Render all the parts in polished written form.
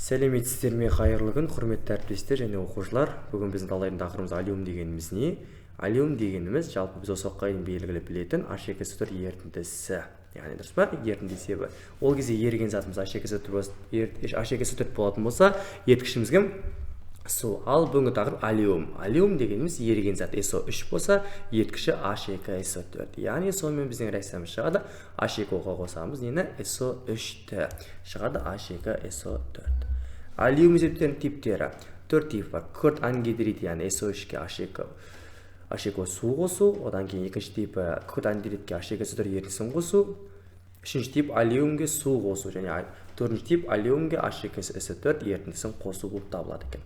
Сәлеметсіздер ме, қайырлы күн, құрметті әріптестер және оқушылар! Бүгін біздің талдайтын тақырыбымыз: алиум дегеніміз не? Алиум дегеніміз жалпы біз осы уақытқа дейін белгілі білетін H2SO4 ерітіндісі, яғни дұрыс па? Ерітінді есебі. Ол кезде еріген затымыз H2SO4 болатын болса, еріткішіміз кім? Су. Ал бүгінгі тақырып – алиум. Алиум дегеніміз еріген зат SO3 болса, еріткіші H2SO4, яғни сонымен біздің реакциямыз шығады: H2O-ға қосамыз нені? SO3-ті, шығады H2SO4. Алиум есептерінің типтері, төрт тип бар: күкірт ангидрид, яғни SO3-ке H2O су қосу, одан кейін екінші типі – күкірт ангидридке H2SO4 ерітіндісін қосу, үшінші тип – алиумге су қосу және төртінші тип – алиумге H2SO4 ерітіндісін қосу болып табылады екен.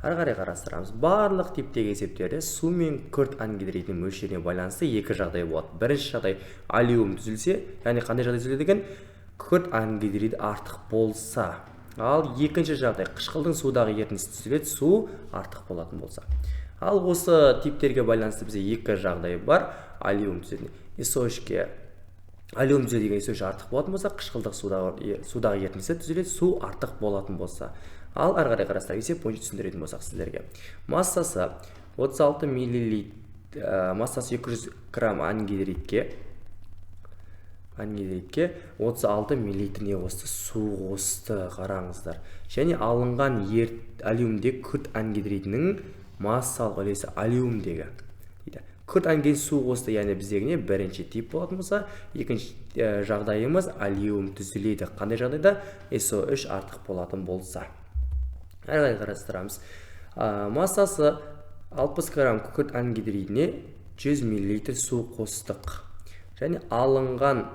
Ары қарай қарастырамыз. Барлық типтегі есептерде су мен күкірт ангидридінің мөлшеріне байланысты екі жағдай болады. Бірінші жағдай – алиум түзілсе, яғни қандай жағдай түзіледі екен? Күкірт ангидриді артық болса. Ал екінші жағдай – қышқылдың судағы ерітіндісі түзіледі, су артық болатын болса. Ал осы типтерге байланысты бізде екі жағдай бар алиум түзетін. SO3-ке алиум түзеді деген SO3 артық болатын болса, қышқылдық судағы ерітіндісі түзіледі, су артық болатын болса. Ал ары қарай қарастырайық. Есеп бойынша түсіндіретін болсақ сіздерге: массасы 36 миллилитр, массасы 200 грамм ангидридке 36 миллилитр не қосты? Су қосты. Қараңыздар, және алынған алиумдегі күкірт ангидридінің массалық үлесі алиумдегі дейді. Күкірт ангидрид су қосты, яғни біздегі не? Бірінші тип болатын болса, екінші жағдайымыз – алиум түзіледі. Қандай жағдайда? SO3 артық болатын болса. Әрі қарай қарастырамыз. Массасы 60 грамм күкірт ангидридіне 100 миллилитр су қостық және алынған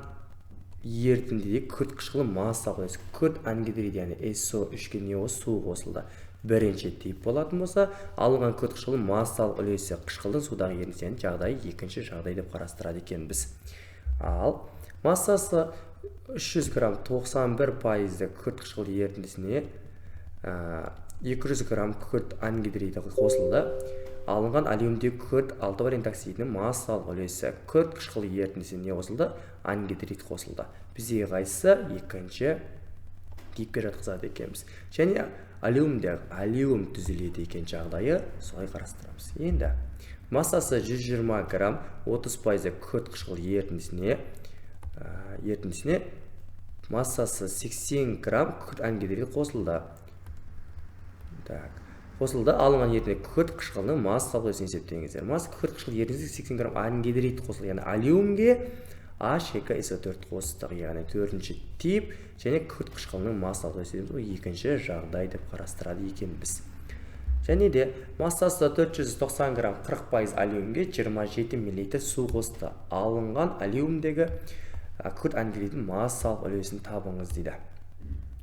ерітіндіде күкірт қышқылы массалық үлесі. Күкірт ангидрид, яғни SO3-ке не қосты? Су қосылды. Бірінші тип болатын болса, алынған күкірт қышқылы массалық үлесі қышқылдың судағы ерітіндісінің жағдайы екінші жағдай деп қарастырады екенбіз. Ал массасы 300 грамм 91 пайызды күкірт қышқыл ерітіндісіне 200 грамм күкірт ангидриді қосылды. Алынған алиумдегі күкірт алты валент оксидінің массалық үлесі. Күкірт қышқыл ерітіндісіне не қосылды? Ангидрид қосылды. Бізде қайсысы? Екінші типке жатқызады екенбіз және алиумде алиум түзіледі екен, жағдайы солай қарастырамыз. Енді массасы 120 грамм 30 пайызы күкірт қышқыл ерітіндісіне массасы 80 грамм күкірт ангидрид қосылды. Так, қосылды. Алынған ерітінді күкірт қышқылының массалық үлесін есептеңіздер. Масса күкірт қышқыл ерітіндісіне 80 грамм ангидрид қосылды, яғни алиумге H2SO4 қостық, яғни төртінші тип және күкірт қышқылының массалық үлесі дейміз ғой, екінші жағдай деп қарастырады екенбіз. Және де массасы 490 грамм 40% алиумге 27 миллилитр су қосты. Алынған алиумдегі күкірт ангидридің массалық үлесін табыңыз дейді.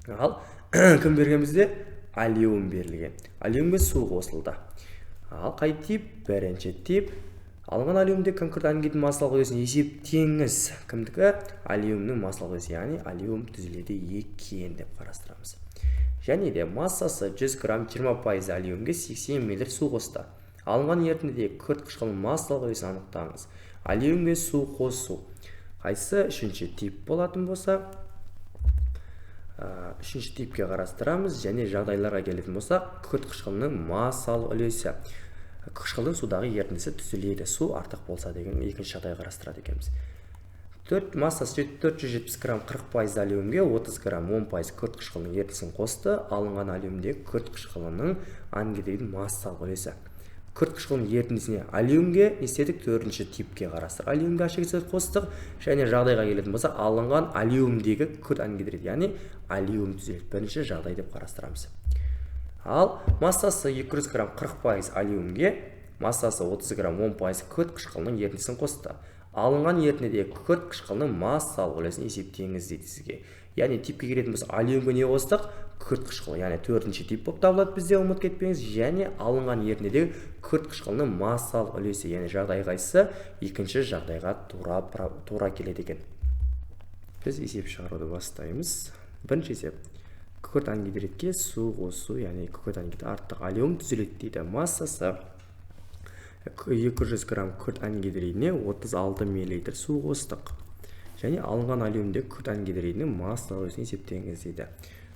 Ал кім берген бізде? Алиум берілген. Алиумге су қосылды. Ал қай тип? Бірінші тип. Алынған алиумде күкірт ангидридің массалық үлесін есептеңіз. Кімдікі? Алиумның массалық үлесі, яғни алиум түзіледі екен деп қарастырамыз. Және де массасы 100 грамм 20% алиумге 80 мл су қосты. Алынған ерітіндіде күкірт қышқылының массалық үлесін анықтаңыз. Алиумге су қосу қайсысы? Үшінші тип болатын болса, үшінші типке қарастырамыз. Және жағдайларға келетін болсақ, күкірт қышқылының массалық үлесі, қышқылдың судағы ерітіндісі түзіледі, су артық болса деген екінші жағдай қарастырады екенбіз. Төрт массасы 470 грамм 40% алиумге 30 грамм 10% күкірт қышқылының ерітіндісін қосты. Алынған алиумдегі күкірт қышқылының ангидридің массалық үлесі. Күкірт қышқылының ерітіндісіне, алиумге не істедік? Төртінші типке қарастырып, алиумге H2 қостық. Және жағдайға келетін болсақ, алынған алиумдегі күкірт ангидрид, яғни алиум түзіледі, бірінші жағдай деп қарастырамыз. Ал массасы 200 грамм 40% алиумге массасы 30 грамм 10% күкірт қышқылының ерітіндісін қосты. Алынған ерітіндідегі күкірт қышқылының массалық үлесін есептеңіз дейді сізге. Яғни типке келетін болсақ, алиумге не қостық? Күкірт қышқылы, яғни төртінші тип болып табылады бізде, ұмытып кетпеңіз. Және алынған ерітіндідегі күкірт қышқылының массалық үлесі, яғни жағдай қайсысы? Екінші жағдайға тура келеді екен. Біз есеп шығаруды бастаймыз. Бірінші есеп: күкірт ангидридке су қосу, яғни күкірт ангидрид артық, алиум түзіледі дейді. Массасы 200 грамм күкірт ангидридіне 36 миллилитр су қостық және алынған алиумдегі күкірт ангидридінің массалық үлесін есептеңіз дейді.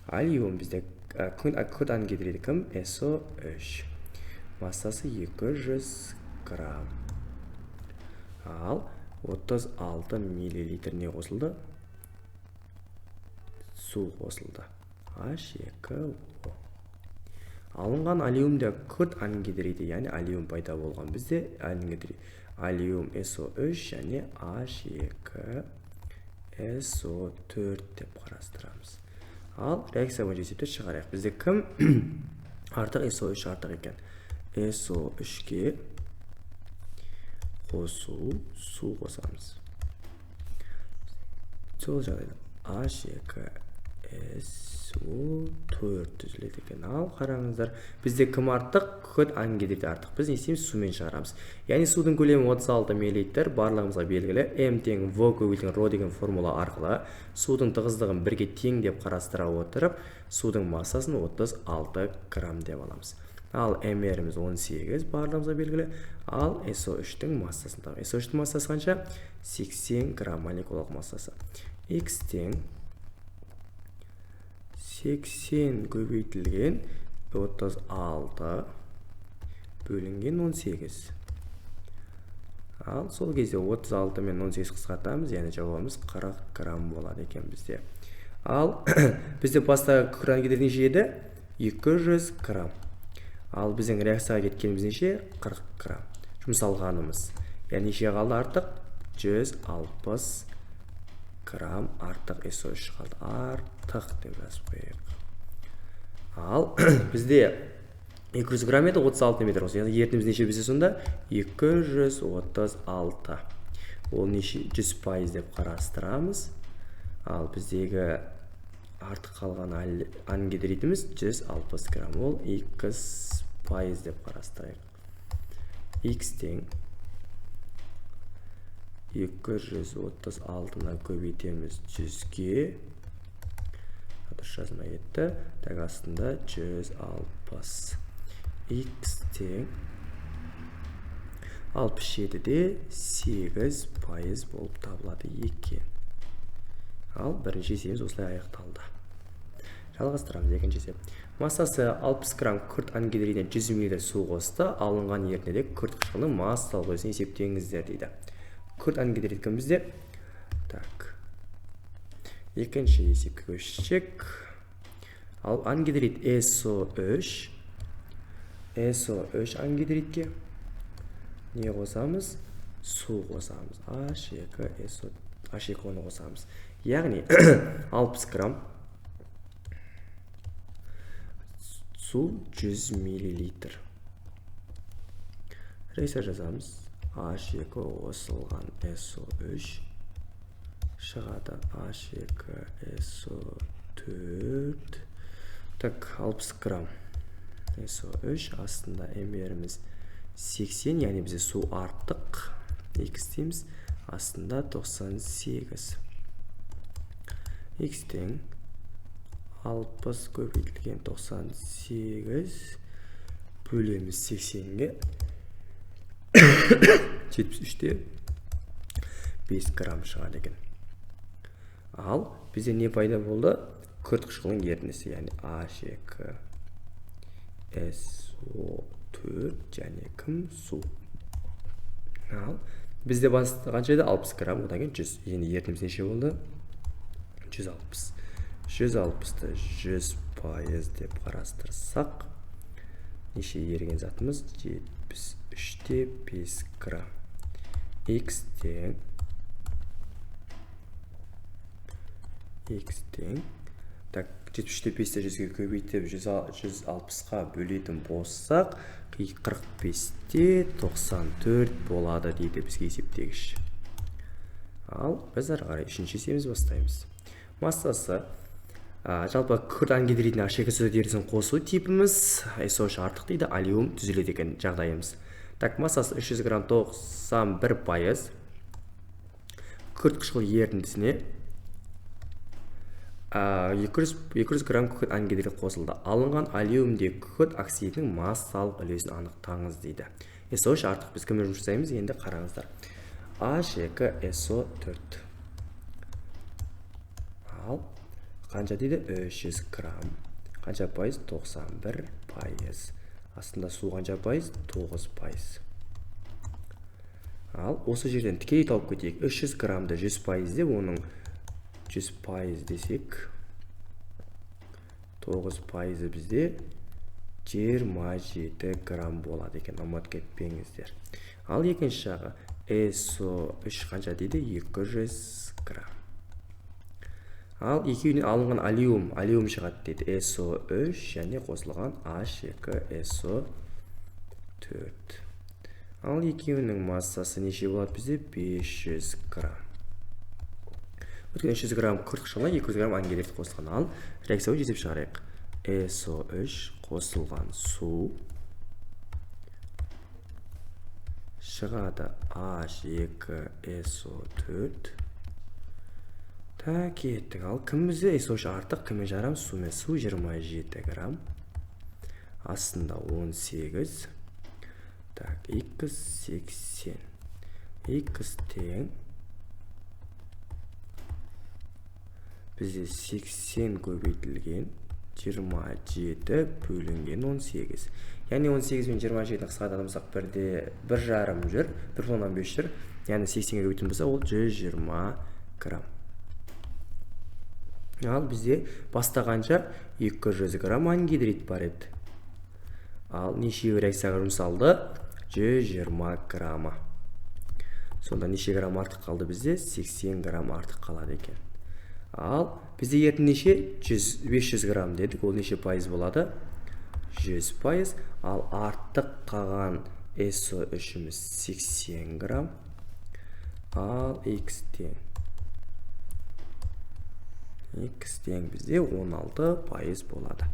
Алиум бізде Күкірт ангидриді кім? SO3. Массасы 200 грамм. Ал 36 миллилитр не қосылды? Су қосылды. H2O. Алынған алиумда күкірт ангидриді, яғни алиум пайда болған бізде алиум SO3 және H2SO4 деп қарастырамыз. Ал реакция бойынша есепті шығарайық. Бізде кім артық? SO3 артық екен. SO3-ке қосу су қосамыз. Сол жағдайда H2SO4 түзіледі екен. Ал қараңыздар, бізде кім артық? Күкірт ангидриді артық. Біз не істейміз? Сумен шығарамыз. Яғни судың көлемі 36 мл, барлығымызға белгілі. М тең В көбейтілген ро деген формула арқылы судың тығыздығын бірге тең деп қарастыра отырып, судың массасын 36 грамм деп аламыз. Ал МР-іміз 18, барлығымызға белгілі. Ал SO3-тің массасын табамыз. SO3-тің массасы қанша? 80 грамм молекулалық массасы. X тең 80 көбейтілген 36 бөлінген 18. Ал сол кезде 36 мен 18 қысқартамыз, яғни жауабымыз 40 грамм болады екен бізде. Ал бізде баста күкірт ангидрид неше еді? 200 грамм. Ал біздің реакцияға кеткеніміз неше? 40 грамм. Жұмсалғанымыз. Яғни неше қалды артық? 160 грамм артық SO3 қалды. Артық деп жазып қояйық. Ал бізде 200 грамм еді, 36 метр осы. Яғни ерітіндіміз неше бізде сонда? 236. Ол неше? 100% деп қарастырамыз. Ал біздегі артық қалған ангидридіміз 160 грамм. Ол X% деп қарастырайық. X тең 236-ны көбейтеміз 100-ге. Дұрыс жазылмай кетті. Так, астында 160. X тең 67,8% болып табылады екен. Ал бірінші есебіміз осылай аяқталды. Жалғастырамыз екінші есеп. Массасы 60 грамм күкірт ангидридіне 100 мл су қосты. Алынған ерітіндіде күкірт қышқылының массалық үлесін есептеңіздер дейді. Күкірт ангидрид кім бізде? Так. Екінші есепке көшсек. Ал ангидрид SO3. SO3 ангидридке не қосамыз? Су қосамыз. H2SO, H2-ны қосамыз. Яғни 60 грамм су 100 миллилитр. Реакция жазамыз. H2 қосылған SO3 шығады. H2SO4. Так, 60 грамм SO3 астында МР-іміз 80, яғни бізде су артық. X дейміз. Астында 98. X тең 60 көбейтілген 98 бөлеміз 80-ге. 73,5 грамм шығады екен. Ал бізде не пайда болды? Күкірт қышқылының ерітіндісі, яғни H2SO4 және кім? Су. Ал бізде басты қанша еді? 60 грамм, одан кейін 100. Енді ерітіндіміз неше болды? 160. 160-ты 100% деп қарастырсақ, неше еріген затымыз? 73,5 грамм. X тең X тең. Так, 73,5-ті 100-ге көбейтіп, 160-қа бөлетін болсақ, 45,94 болады дейді бізге есептегіш. Ал біз ары қарай үшінші есебімізді бастаймыз. Массасы, жалпы күкірт ангидридіне H2SO4 ерітіндісін қосу типіміз SO3 артық дейді, алиум түзіледі екен жағдайымыз. Так, массасы 300 грамм 91% күкірт қышқыл ерітіндісіне 200 грамм күкірт ангидрид қосылды. Алынған алиумде күкірт оксидінің массалық үлесін анықтаңыз дейді. SO3 артық, біз кіммен жұмыс жасаймыз? Енді қараңыздар. H2SO4. Ал қанша дейді? 300 грамм. Қанша пайыз? 91%. Астында су қанша пайыз? 9%. Ал осы жерден тікелей тауып кетейік. 300 граммды 100% деп, оның 100% десек, 9% бізде 27 грамм болады екен. Ұмытып кетпеңіздер. Ал екінші жағы SO3 қанша дейді? 200 грамм. Ал екеуінен алынған алиум шығады дейді. SO3 және қосылған H2SO4. Ал екеуінің массасы неше болады бізде? 500 грамм. Өйткені 300 грамм күкірт қышқылына 200 грамм ангидрид қосылған. Ал реакция бойынша есеп шығарайық. SO3 қосылған су шығады H2SO4. Так, кеттік. Ал кім бізде SO3 артық, кіммен жарамыз? Сумен. Су 27 грамм. Астында 18. Так, X 80. X тең бізде 80 көбейтілген 27 бөлінген 18. Яғни 18 мен 27-ні қысқартатын болсақ, бірде бір жарым жүр, бір бүтін оннан бес жүр. Яғни 80-ге көбейтетін болсақ, ол 120 грамм. Ал бізде баста қанша? 200 грамм ангидрид бар еді. Ал неше реакцияға жұмсалды? 120 граммы. Сонда неше грамм артық қалды бізде? 80 грамм артық қалады екен. Ал бізде ертін неше? 500 грамм дедік. Ол неше пайыз болады? 100%. Ал артық қалған SO3-іміз 80 грамм. Ал X тең. X тең бізде 16% болады.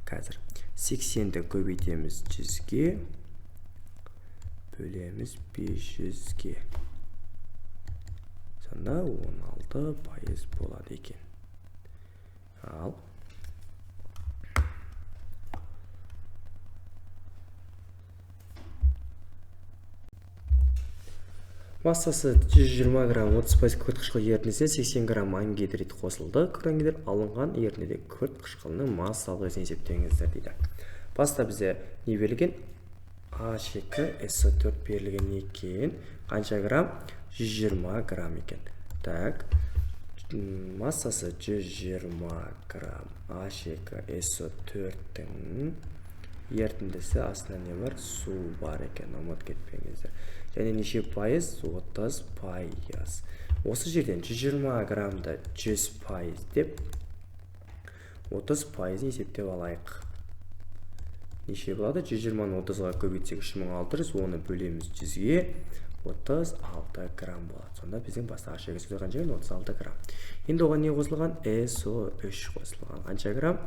Қазір 80-ді көбейтеміз 100-ге, бөлеміз 500-ге. Сонда 16% болады екен. Ал массасы 120 грамм 30% күкірт қышқыл ерітіндісіне 80 грамм ангидрид қосылды. Күкірт ангидрид алынған ерітіндіде күкірт қышқылының массалық үлесін есептеңіздер дейді. Баста бізде не берілген? H2SO4 берілген екен. Қанша грамм? 120 грамм екен. Так, массасы 120 грамм H2SO4-тің ерітіндісі, астында не бар? Су бар екен, ұмытып кетпеңіздер. Және неше пайыз? 30%. Осы жерден 120 граммды 100% деп 30% есептеп алайық. Неше болады? 120-ны 30-ға көбейтсек 3600, оны бөлеміз 100-ге, 36 грамм болады. Сонда біздің баста H2SO4 қанша екен? 36 грамм. Енді оған не қосылған? SO3 қосылған. Қанша грамм?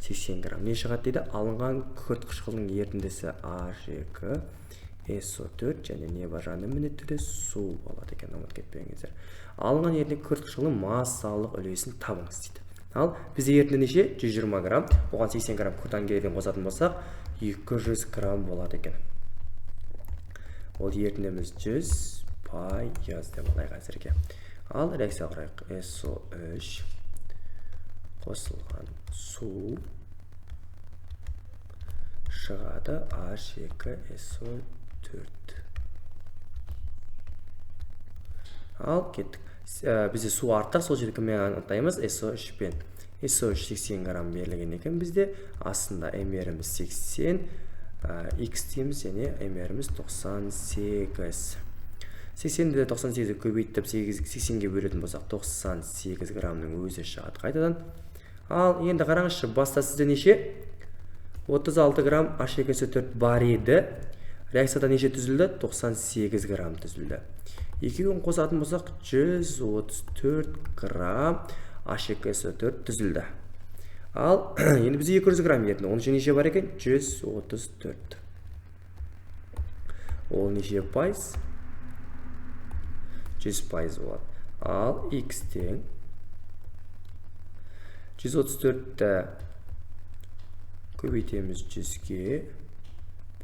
80 грамм. Не шығады дейді? Алынған күкірт қышқылының ерітіндісі H2SO4 және не бар жанында? Міндетті түрде су болады екен, ұмытып кетпеңіздер. Алынған ерітінді күкірт қышқылының массалық үлесін табыңыз дейді. Ал бізде ерітінді неше? 120 грамм. Оған 80 грамм күкірт ангидридін қосатын болсақ, 200 грамм болады екен. Ол ерітіндіміз 100% деп алайық әзірге. Ал реакция құрайық. SO3 қосылған су шығады H2SO4. Ал кеттік. Бізде су артық, сол жерде кіммен анықтаймыз? SO3 пен. SO3 80 грамм берілген екен бізде. Астында МР-іміз 80, X дейміз және МР-іміз 98. 80-ді 98-ді көбейтіп 80-ге бөлетін болсақ, 98 граммның өзі шығады қайтадан. Ал енді қараңызшы, баста сізде неше? 36 грамм H2SO4 бар еді. Реакцияда неше түзілді? 98 грамм түзілді. Екеуін қосатын болсақ, 134 грамм H2SO4 түзілді. Ал енді бізде 200 грамм ерітінді. Оның ішінде неше бар екен? 134. Ол неше пайыз? 100% болады. Ал X тең 134-ті көбейтеміз 100-ге,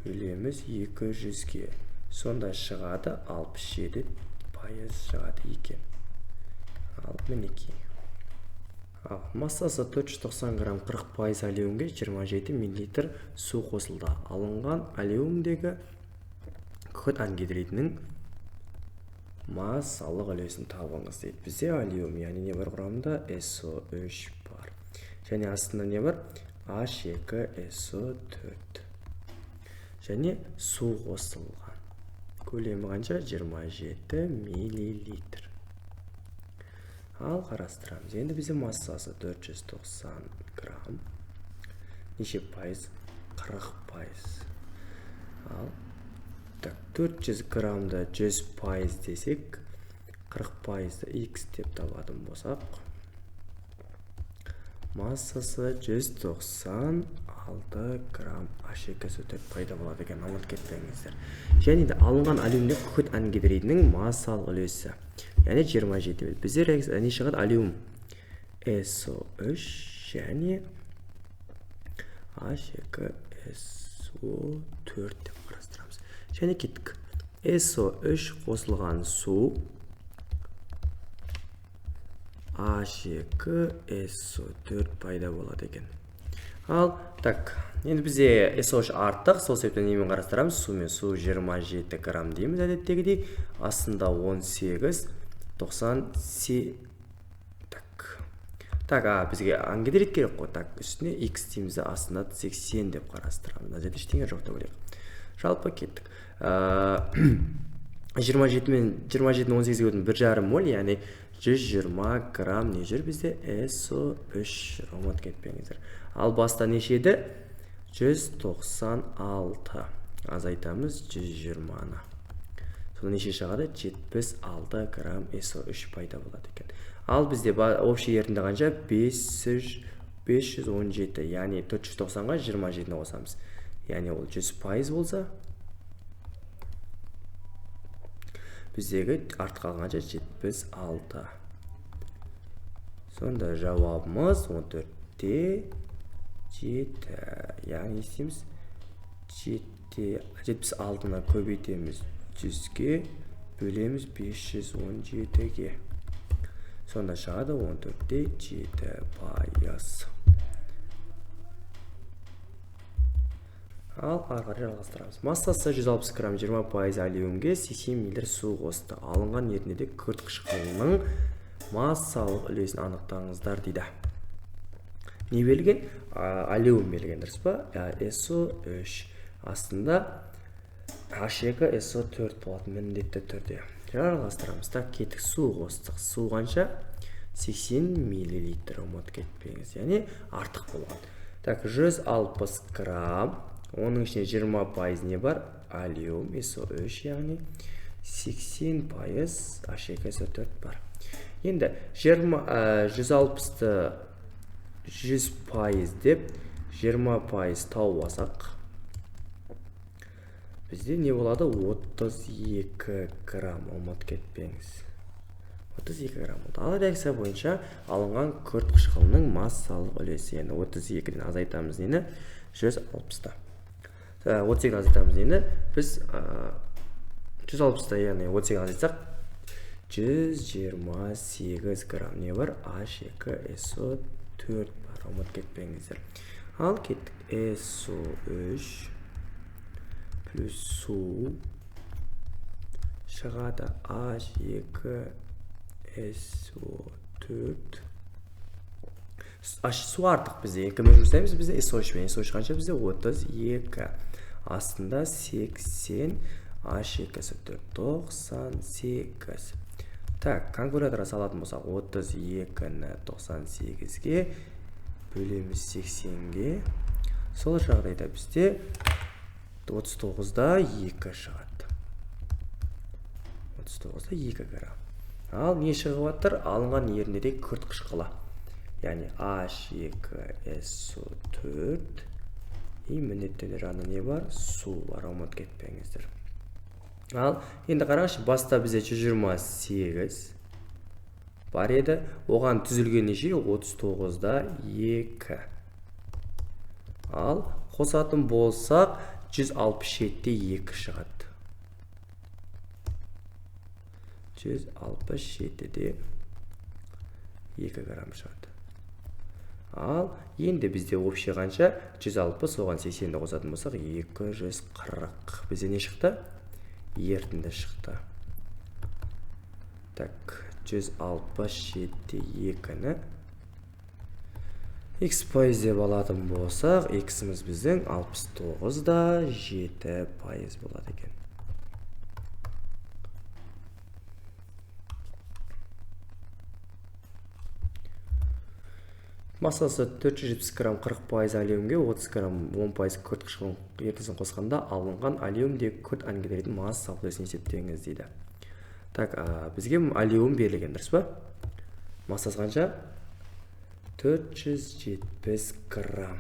бөлеміз 200-ге. Сонда шығады 67% шығады екен. Ал мінекей. Ал массасы 490 грамм 40% алиумге 27 мл су қосылды. Алынған алиумдегі күкірт ангидридінің массалық үлесін табыңыз дейді. Бізде алиум, яғни не бар құрамында? SO3 бар. Және астында не бар? H2SO4. Және су қосылған. Көлемі қанша? 27 мл. Ал қарастырамыз. Енді бізде массасы 490 грамм. Неше пайыз? 40%. Ал так, 400 граммда 100% десек, 40%-ды x деп табатын болсақ, массасы 196 грамм H2SO4 пайда болады екен, ұмытып кетпеңіздер. Және де алынған алюминий күкірт ангидридінің массалық үлесі, яғни 27. Бізде не шығады? Алюм SO3 және H2SO4 деп қарастырамыз. Және кеттік. SO3 қосылған су H2SO4 пайда болады екен. Ал, так, енді бізде SO3 артық, сол себептен немен қарастырамыз? Сумен. Су 27 грамм дейміз әдеттегідей. Астында 18, 90, так. Так, бізге ангидрид керек қой. Так, үстіне X дейміз, астында 80 деп қарастырамыз. Мына жерде ештеңе жоқ деп ойлайық. Жалпы кеттік. 27 мен 27-ні 18-ге бөлдім, 1,5 моль, яғни 120 грамм не жүр бізде? SO3 жүр, ұмытып кетпеңіздер. Ал баста неше еді? 196. Азайтамыз 120-ны. Сонда неше шығады? 76 грамм SO3 пайда болады екен. Ал бізде общий ерітінді қанша? 517, яғни 490-ға 27-ні қосамыз. Яғни ол 100% болса, біздегі артық қалғанша 76. Сонда жауабымыз 14-те 7. Яғни не істейміз? 76-ны көбейтеміз 100-ге, бөлеміз 517-ге. Сонда шығады 14-те 7%. Ал ары қарай жалғастырамыз. Массасы 160 грамм 20% алюмге 80 мл су қосты. Алынған ерітіндіде күкірт қышқылының массалық үлесін анықтаңыздар дейді. Не берілген? Алюм берілген, дұрыс па? SO3. Астында H2SO4 болатын міндетті түрде. Жалғастырамыз. Так, кеттік, су қостық. Су қанша? 80 мл, ұмытып кетпеңіз. Яғни артық болған. Так, 160 грамм. Оның ішінде 20% не бар? Алюм, SO3, яғни 80% H2SO4 бар. Енді 160-ты 100% деп 20% тауып алсақ, бізде не болады? 32 грамм, ұмытып кетпеңіз. 32 грамм болды. Ал реакция бойынша алынған күкірт қышқылының массалық үлесі, яғни 32-ден азайтамыз нені? 160-ты. 32-ден азайтамыз нені? Біз 160-ты, яғни 32-ден азайтсақ, 128 грамм не бар? H2SO4 бар, ұмытып кетпеңіздер. Ал кеттік. SO3 плюс су шығады H2SO4. Су артық бізде. Кіммен жұмыс жасаймыз? Бізде SO3 мен. SO3 қанша бізде? 32. Астында 80, H2SO4 98. Так, калькуляторға салатын болсақ, 32-ні 98-ге бөлеміз 80-ге. Сол жағдайда бізде 39-да 2 шығады. 39-да 2 грамм. Ал не шығып жатыр? Алынған ерітіндіде күкірт қышқылы. Яғни H2SO4 и міндетті түрде жанында не бар? Су бар, ұмытып кетпеңіздер. Ал енді қараңызшы, баста бізде 128 бар еді. Оған түзілген неше? 39-да 2. Ал қосатын болсақ, 167-те 2 шығады. 167-де 2 грамм шығады. Ал енді бізде общий қанша? 160, оған 80-ді қосатын болсақ, 240. Бізде не шықты? Ерітінді шықты. Так, 167,2-ні x пайыз деп алатын болсақ, x-іміз біздің 69,7% болады екен. Массасы 470 грамм 40% алиумге 30 грамм 10% күкірт қышқылының ерітіндісін қосқанда алынған алиумде күкірт ангидридің массалық үлесін есептеңіз дейді. Так, бізге алиум берілген, дұрыс па? Массасы қанша? 470 грамм.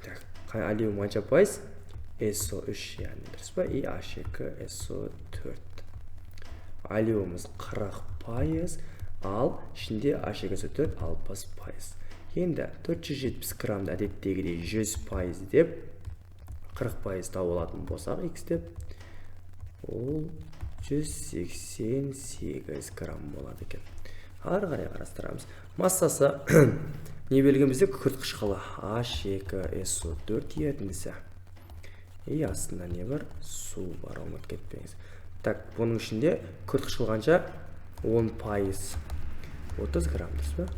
Так, алиум қанша пайыз? SO3, яғни, дұрыс па? И H2SO4. Алиумымыз 40%, ал ішінде H2SO4 60%. Енді 470 граммды әдеттегідей 100% деп 40% тауып алатын болсақ, x деп, ол 188 грамм болады екен. Ары қарай қарастырамыз. Массасы не берілген бізде? Күкірт қышқылы H2SO4 ерітіндісі. И астында не бар? Су бар, ұмытып кетпеңіз. Так, бұның ішінде күкірт қышқылы қанша? 10%. 30 грамм, дұрыс па?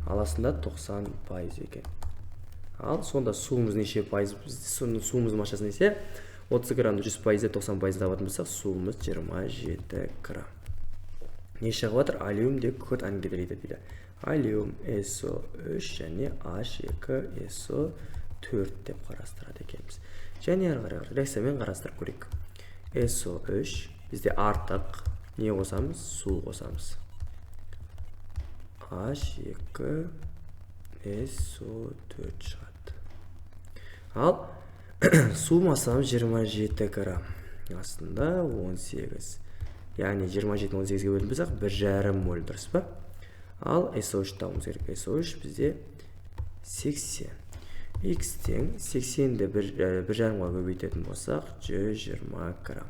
Ал астында 90% екен. Ал сонда суымыз неше пайыз? Суымыз массасы неше? 30 граммды 100% деп 90% табатын болсақ, суымыз 27 грамм. Не шығып жатыр? Алиум де күкірт ангидриді дейді. Алиум SO3 және H2SO4 деп қарастырады екенбіз. Және ары қарай реакциямен қарастырып көрейік. SO3 бізде артық, не қосамыз? Су қосамыз. H2SO4 шығады. Ал су массамыз 27 грамм. Астында 18. Яғни 27-ні 18-ге бөлетін болсақ, 1,5 моль, дұрыс па? Ал SO3 табуымыз керек. SO3 бізде 80. X тең 80-ді 1,5-ға көбейтетін болсақ, 120 грамм.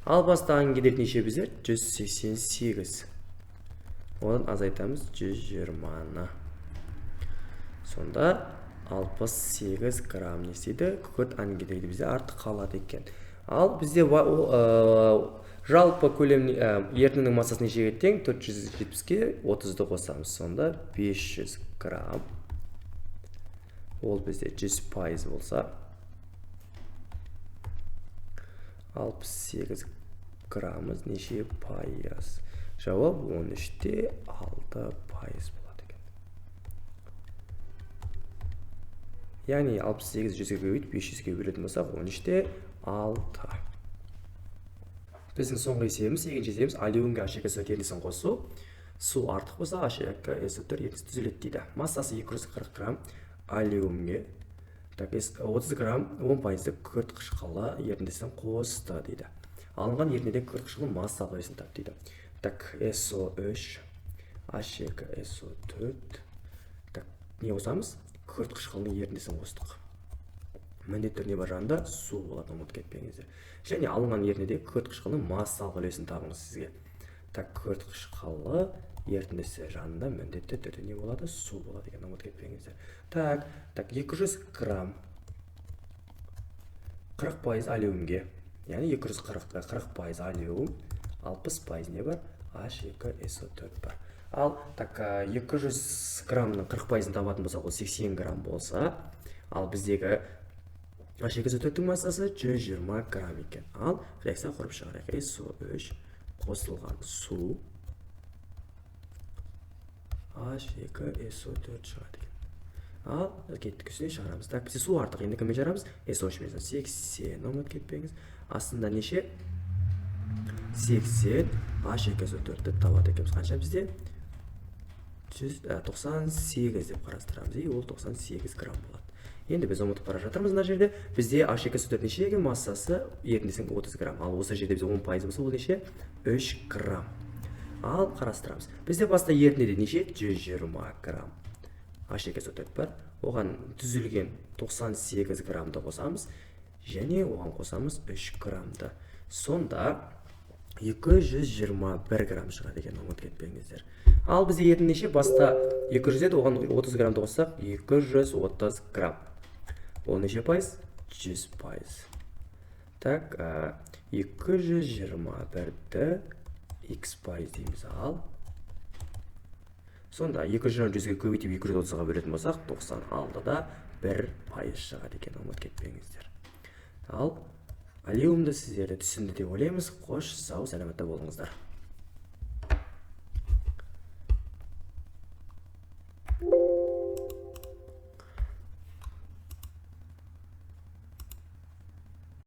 Ал баста ангидрид неше бізде? 188. Одан азайтамыз 120-ны. Сонда 68 грамм не істейді? Күкірт ангидриді бізде артық қалады екен. Ал бізде жалпы көлем, ерітіндінің массасы нешеге тең? 470-ке 30-ды қосамыз. Сонда 500 грамм. Ол бізде 100% болса, 68 граммыз неше пайыз? Жауап 13,6% болады екен. Яғни 68 жүзге көбейтіп 500-ге бөлетін болсақ, 13,6. Біздің соңғы есебіміз, екінші есебіміз алиумге H2SO4 ерітіндісін қосу. Су артық болса, H2SO4 ерітіндісі түзіледі дейді. Массасы 240 грамм алиумге, так, 30 грамм 10% күкірт қышқылы ерітіндісін қосты дейді. Алынған ерітіндіден күкірт қышқылы массалық үлесін тап дейді. Так, SO3, H2SO4. Так, не қосамыз? Күкірт қышқылының ерітіндісін қостық. Міндетті түрде не бар жанында? Су болады, ұмытып кетпеңіздер. Және алынған ерітіндіде күкірт қышқылының массалық үлесін табыңыз сізге. Так, күкірт қышқылы ерітіндісі жанында міндетті түрде не болады? Су болады екен, ұмытып кетпеңіздер. Так, 200 грамм 40% алиумге, яғни 240-қа 40% алиум, 60% не бар? H2SO4 бар. Ал, так, 200 граммның 40%-ын табатын болсақ, ол 80 грамм болса, ал біздегі H2SO4-тің массасы 120 грамм екен. Ал реакция құрып шығарайық. SO3 қосылған су H2SO4 шығады екен. Ал кеттік, үстіне шығарамыз. Так, бізде су артық. Енді кіммен шығарамыз? SO3 мен 80, ұмытып кетпеңіз. Астында неше? 80 H2SO4-ті табады екенбіз. Қанша бізде? 98 деп қарастырамыз. И ол 98 грамм болады. Енді біз ұмытып бара жатырмыз мына жерде. Бізде H2SO4 неше екен? Массасы ерітіндісінің 30 грамм. Ал осы жерде бізде 10% болса, ол неше? 3 грамм. Ал қарастырамыз. Бізде баста ерітіндіде неше? 120 грамм. H2SO4 бар. Оған түзілген 98 граммды қосамыз. Және оған қосамыз 3 граммды. Сонда 221 грамм шығады екен, ұмытып кетпеңіздер. Ал бізде ерітінді неше? Баста 200 еді, оған 30 граммды қоссақ, 230 грамм. Ол неше пайыз? 100%. Так, 221-ді x пайыз дейміз. Ал сонда 220 жүзге көбейтіп, 230-ға бөлетін болсақ, 96,1% шығады екен, ұмытып кетпеңіздер. Ал алиумды сіздер де түсінді деп ойлаймыз. Қош, сау саламатта болыңыздар.